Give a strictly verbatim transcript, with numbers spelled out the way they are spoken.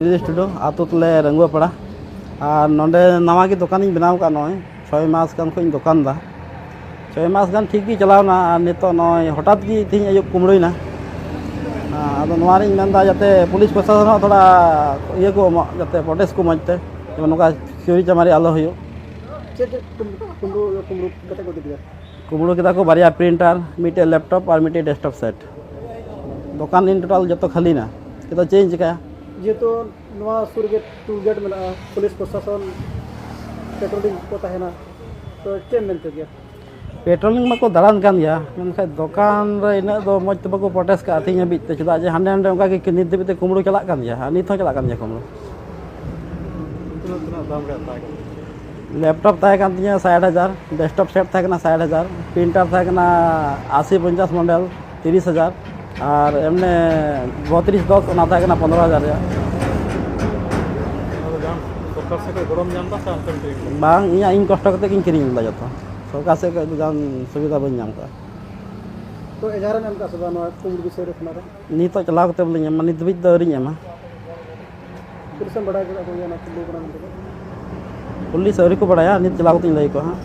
ᱵᱤᱨᱡᱮᱥ ᱴᱩᱰᱩ, ᱟᱹᱛᱩ ᱛᱟᱞᱮ ᱨᱟᱹᱝᱜᱩᱣᱟᱹ ᱯᱟᱲᱟ᱾ ᱟᱨ ᱱᱚᱰᱮ ᱱᱟᱣᱟ ᱜᱮ ᱫᱚᱠᱟᱱᱤᱧ ᱵᱮᱱᱟᱣ ᱟᱠᱟᱫ, ᱱᱚᱜᱼᱚᱭ ᱪᱷᱚᱭ ᱢᱟᱥ ᱜᱟᱱ ᱠᱷᱚᱱ ᱤᱧ ᱫᱚᱠᱟᱱ ᱮᱫᱟ᱾ ᱪᱷᱚᱭ ᱢᱟᱥ ᱜᱟᱱ ᱴᱷᱤᱠ ᱜᱮ ᱪᱟᱞᱟᱣᱱᱟ, ᱟᱨ ᱱᱤᱛᱚᱜ ᱱᱚᱜᱼᱚᱭ ᱦᱚᱴᱟᱛ ᱜᱮ ᱛᱮᱦᱮᱧ ᱟᱹᱭᱩᱵ ᱠᱩᱢᱵᱽᱲᱩᱭᱮᱱᱟ᱾ ᱟᱫᱚ ᱱᱚᱣᱟ ᱨᱤᱧ ᱢᱮᱱᱫᱟ ᱡᱟᱛᱮ ᱯᱩᱞᱤᱥ ᱯᱨᱚᱥᱟᱥᱚᱱ ᱦᱚᱸ ᱛᱷᱚᱲᱟ ᱤᱭᱟᱹ ᱠᱚ ᱮᱢᱚᱜ, ᱡᱟᱛᱮ ᱯᱨᱚᱴᱮᱥᱴ ᱠᱚ ᱢᱚᱡᱽ ᱛᱮ, ᱡᱮᱢᱚᱱ ᱱᱚᱝᱠᱟ ᱪᱩᱨᱤ ᱪᱟᱢᱟᱨᱤ ᱟᱞᱚ ᱦᱩᱭᱩᱜ᱾ ᱪᱮᱫ ᱪᱮᱫ ᱠᱩᱢ-, ᱠᱩᱢᱵᱽᱲᱩ, ᱠᱩᱢᱵᱽᱲᱩ ᱠᱟᱛᱮ ᱠᱚ ᱤᱫᱤ ᱠᱮᱫᱟ? ᱠᱩᱢᱵᱽᱲᱩ ᱠᱮᱫᱟ ᱠᱚ ᱵᱟᱨᱭᱟ ᱯᱨᱤᱱᱴᱟᱨ, ᱢᱤᱫᱴᱮᱡ ᱞᱮᱯᱴᱚᱯ ᱟᱨ ᱢᱤᱫᱴᱮᱡ ᱰᱮᱥᱠᱴᱚᱯ ᱥᱮᱴ᱾ ᱫᱚᱠᱟᱱ ᱤᱧ ᱴᱳᱴᱟᱞ ᱡᱚᱛᱚ ᱠᱷᱟᱹᱞᱤᱱᱟ᱾ ᱱᱤᱛᱚᱜ ᱪᱮᱫ ᱤᱧ ᱪᱤᱠᱟᱹᱭᱟ? ᱡᱮᱦᱮᱛᱩ ᱱᱚᱣᱟ ᱥᱩᱨ ᱨᱮᱜᱮ ᱴᱳᱞ ᱜᱮᱴ ᱢᱮᱱᱟᱜᱼᱟ, ᱯᱩᱞᱤᱥ ᱯᱨᱚᱥᱟᱥᱚᱱ ᱯᱮᱴᱨᱳᱞᱤᱝ ᱠᱚ ᱛᱟᱦᱮᱱᱟ, ᱛᱚ ᱪᱮᱫ ᱮᱢ ᱢᱮᱱ ᱦᱚᱪᱚ ᱠᱮᱭᱟ? ᱯᱮᱴᱨᱳᱞᱤᱝ ᱢᱟᱠᱚ ᱫᱟᱬᱟᱱ ᱠᱟᱱ ᱜᱮᱭᱟ, ᱢᱮᱱᱠᱷᱟᱱ ᱫᱚᱠᱟᱱ ᱨᱮ ᱤᱱᱟᱹᱜ ᱫᱚ ᱢᱚᱡᱽ ᱛᱮ ᱵᱟᱠᱚ ᱯᱨᱚᱴᱮᱥᱴ ᱠᱟᱜᱼᱟ ᱛᱮᱦᱮᱧ ᱦᱟᱹᱵᱤᱡ ᱛᱮ, ᱪᱮᱫᱟᱜ ᱡᱮ ᱦᱟᱸᱰᱮ ᱱᱟᱸᱰᱮ ᱚᱱᱠᱟ ᱜᱮ ᱱᱤᱛ ᱫᱷᱟᱹᱵᱤᱡ ᱛᱮ ᱠᱩᱢᱵᱽᱲᱩ ᱪᱟᱞᱟᱜ ᱠᱟᱱ ᱜᱮᱭᱟ, ᱟᱨ ᱱᱤᱛ ᱦᱚᱸ ᱪᱟᱞᱟᱜ ᱠᱟᱱ ᱜᱮᱭᱟ ᱠᱩᱢᱵᱽᱲᱩ᱾ ᱛᱤᱱᱟᱹᱜ, ᱛᱤᱱᱟᱹᱜ ᱫᱟᱢ ᱨᱮᱭᱟᱜ ᱛᱟᱦᱮᱸ ᱠᱟᱱᱟ? ᱞᱮᱯᱴᱚᱯ ᱛᱟᱦᱮᱸ ᱠᱟᱱ ᱛᱤᱧᱟᱹ ᱥᱟᱴ ᱦᱟᱡᱟᱨ, ᱰᱮᱥᱠᱴᱚᱯ ᱥᱮᱴ ᱛᱟᱦᱮᱸ ᱠᱟᱱᱟ ᱥᱟᱴ ᱦᱟᱡᱟᱨ, ᱯᱨᱤᱱᱴᱟᱨ ᱛᱟᱦᱮᱸ ᱠᱟᱱᱟ ᱟᱥᱤ ᱯᱚᱧᱪᱟᱥ ᱢᱚᱰᱮᱞ, ᱛᱤᱨᱤᱥ ᱦᱟᱡᱟᱨ, ᱟᱨ ᱮᱢᱱᱤ ᱵᱚᱛᱨᱤᱥ ᱫᱚᱥ, ᱚᱱᱟ ᱛᱟᱦᱮᱸ ᱠᱟᱱᱟ ᱯᱚᱱᱨᱚ ᱦᱟᱡᱟᱨ ᱨᱮᱭᱟᱜ᱾ ᱚᱱᱟ ᱫᱚ ᱡᱟᱦᱟᱸ ᱥᱚᱨᱠᱟᱨ ᱥᱮᱫ ᱠᱷᱚᱱ ᱜᱚᱲᱚᱢ ᱧᱟᱢ ᱮᱫᱟ ᱥᱮ ᱟᱢ ᱛᱮᱢ ᱠᱤᱨᱤᱧ ᱞᱮᱫᱟ? ᱵᱟᱝ, ᱤᱧᱟᱹᱜ, ᱤᱧ ᱠᱚᱥᱴᱚ ᱠᱟᱛᱮ ᱜᱤᱧ ᱠᱤᱨᱤᱧ ᱞᱮᱫᱟ ᱡᱚᱛᱚ᱾ ᱥᱚᱨᱠᱟᱨ ᱥᱮᱫ ᱠᱷᱚᱱ ᱫᱚ ᱡᱟᱦᱟᱱ ᱥᱩᱵᱤᱫᱷᱟ ᱵᱟᱹᱧ ᱧᱟᱢ ᱠᱟᱜᱼᱟ᱾ ᱛᱚ ᱮᱡᱟᱦᱟᱨ ᱮᱢ ᱮᱢ ᱠᱟᱜᱼᱟ ᱥᱮ ᱵᱟᱝ ᱱᱚᱣᱟ ᱠᱩᱢᱵᱽᱲᱩ ᱵᱤᱥᱚᱭ ᱨᱮ ᱛᱷᱟᱱᱟ ᱨᱮ? ᱱᱤᱛᱚᱜ ᱪᱟᱞᱟᱣ ᱠᱟᱛᱮ ᱵᱚᱞᱮᱧ ᱮᱢᱟ, ᱱᱤᱛ ᱫᱷᱟᱹᱵᱤᱡ ᱫᱚ ᱟᱹᱣᱨᱤᱧ ᱮᱢᱟ᱾ ᱯᱩᱞᱤᱥ ᱮᱢ ᱵᱟᱲᱟᱭ ᱦᱚᱪᱚ ᱠᱟᱜ ᱠᱚᱜᱮᱭᱟ ᱚᱱᱟ ᱠᱩᱢᱵᱽᱲᱩ ᱠᱟᱱᱟ ᱢᱮᱱᱛᱮ? ᱯᱩᱞᱤᱥ ᱟᱹᱣᱨᱤ ᱠᱚ ᱵᱟᱲᱟᱭᱟ, ᱱᱤᱛ ᱪᱟᱞᱟᱣ ᱠᱟᱛᱮᱧ ᱞᱟᱹᱭ ᱟᱠᱚᱣᱟ ᱦᱟᱸᱜ᱾